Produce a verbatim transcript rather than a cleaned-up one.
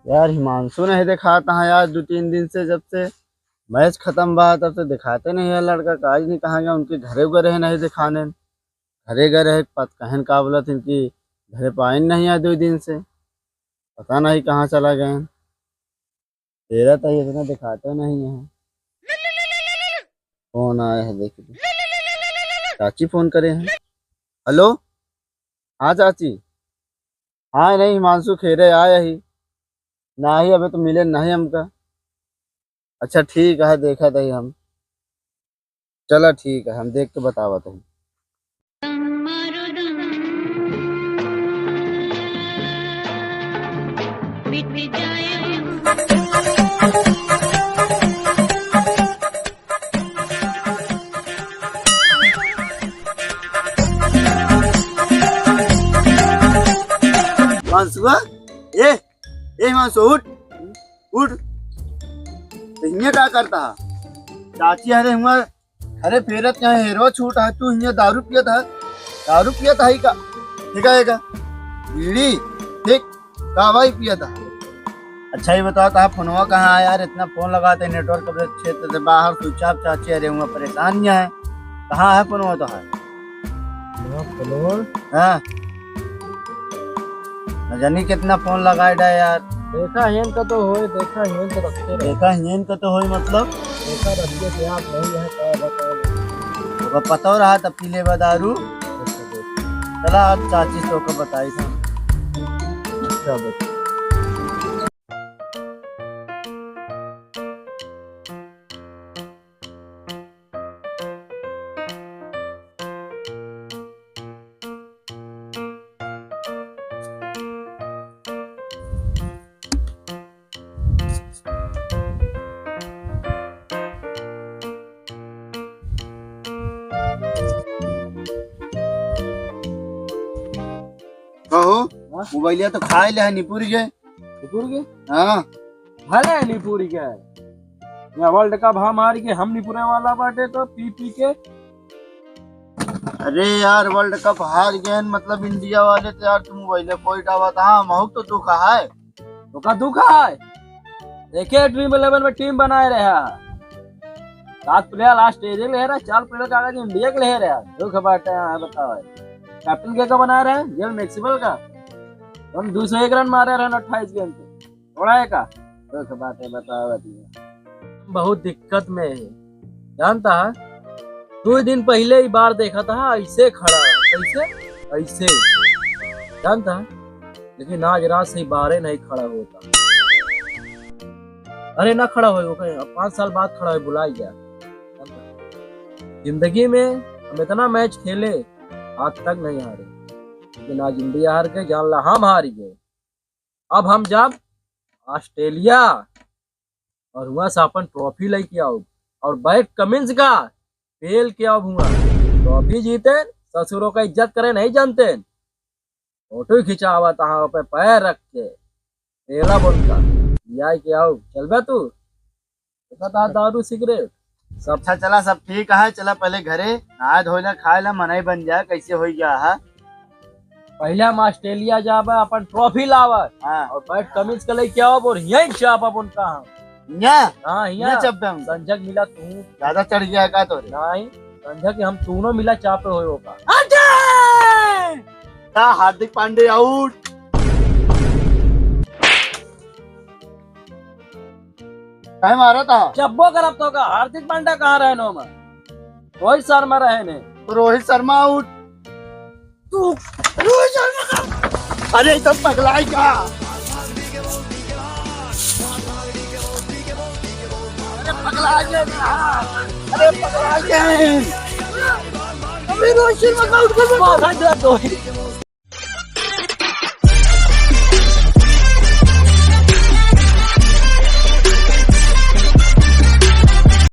यार, हिमांशु नहीं देखात है यार, दो तीन दिन से, जब से मैच खतम भा, तब से देखाते नहीं है लड़का। का आज नहीं कहाँ गया, उनके घरे उगरे है नहीं देखाने। घरे गए रहे, पत-, कहन का बोलत इनकी घरे पाइन नहीं है दो दिन से, पता नहीं कहाँ चला गए। तेरा तो ये इतना दिखाते नहीं है। फोन आया है, देख ली। चाची फोन करे हैं। हेलो, हाँ चाची। हाँ, नहीं, हिमांशु खेरे आया ही। नाही, अबे तो मिले नहीं हमका। अच्छा ठीक है, देखा तही हम। चला ठीक है, हम देख के बतावत हई। हिमांशुआ, ए, ए हिमांशु, उठ, उठ। तो हियाँ का करता है? चाची, अरे हुआ, अरे फेरत क्या हेरो छूट है, तू हियाँ दारू पियत है, दारू पियत है का? ठीक है का? बीड़ी, ठीक, का भाई पियत है? अच्छा, ये बताओ, तहा फोनवा कहाँ है यार? इतना फोन लगाते, नेटवर्क के क्षेत्र से बाहर, स्विच ऑफ। चाची, अरे हुआ परेशान नहीं है, कहाँ है फोनवा तो है? हाँ, फोनवा? हाँ। न जानी कितना फोन लगाए डा यार। देखा हेन का तो होए, देखा हेन तो रखते रहे। देखा हेन का तो होए मतलब? देखा रखिए से आप नहीं है, का बताओ। तो पता रहा तब पी लेबा दारू। चला, अब चाची तो को बताई था। अच्छा, बता। कहो, हाँ? मोबाइलिया तो खाए ले है निपुर के। निपुर के? हाँ। भले निपुर के। या वर्ल्ड कप हम हार के, हम निपुरे वाला बाटे तो पी पी के। अरे यार, वर्ल्ड कप हार गए हैं, मतलब इंडिया वाले तो यार, तुम मोबाइल कोई डावा था, हाँ, महू तो दुख है। तो का दुख है? देखे ड्रीम इलेवन में टीम बनाए रहे हैं। सात प्लेयर ऑस्ट्रेलिया ले रहे, चार प्लेयर कागज इंडिया के ले रहे। दुख बाटे है, बताओ। कैप्टन के का बनाए रहे? जेल मैक्सवेल का। हम दो सौ एक रन मारे रहे अट्ठाईस गेंद पे। थोड़ा है का? दुख बाटे, बताओ भैया। बहुत दिक्कत में है, जानता है? दो दिन पहले ही बार देखा था, ऐसे खड़ा है। कैसे? ऐसे। जानता है? लेकिन आज रात से ही बारे नहीं खड़ा होता। अरे ना खड़ा होए, वो कहे, अब पाँच साल बाद खड़ा होए, बुलाई गया। जिंदगी में हम इतना मैच खेले, आज तक नहीं हारे, लेकिन आज इंडिया हार गए, जान ला हम हार गए। अब हम जाब ऑस्ट्रेलिया और हुआ से अपन ट्रॉफी लेके आउब और पैट कमिंस का पेल के आउब हुआ। ट्रॉफी जीते, ससुरों का इज्जत करे नहीं जानते। फोटो खिंचावा तहाँ पे पैर रख के, पेला बोल का, यही के आउब, चलबे तू? देखा था दारू सिगरेट सब। अच्छा चला, सब ठीक है, चला पहले घरे नहाए धोए ला, खाए ला, मनई बन जाए, कैसे हो गया है। पहले हम ऑस्ट्रेलिया जाबे, अपन ट्रॉफी लावे। हाँ। और पैट कमिंस के लेके आउब और यहीं चाप अपन कहाँ। यहाँ? हाँ, यहाँ। यहाँ चाप पे हम। संजय मिला तू। ज्यादा चढ़ गया है का तोरे? नहीं, संजय के हम दोनों मिला चापे होए होगा। अजय! का हार्दिक पांडे आउट। काहे मारा था? चब्बो करब तो का, हार्दिक पांड्या कहाँ रहे नो में? रोहित शर्मा रहे ने। तो रोहित शर्मा आउट। तू रोहित शर्मा का? अरे, ई तो पगलाई का। अरे, पगला गया। अरे, पगला गया। अबे, रोहित शर्मा का आउट कर दे। माथा दर्द हो।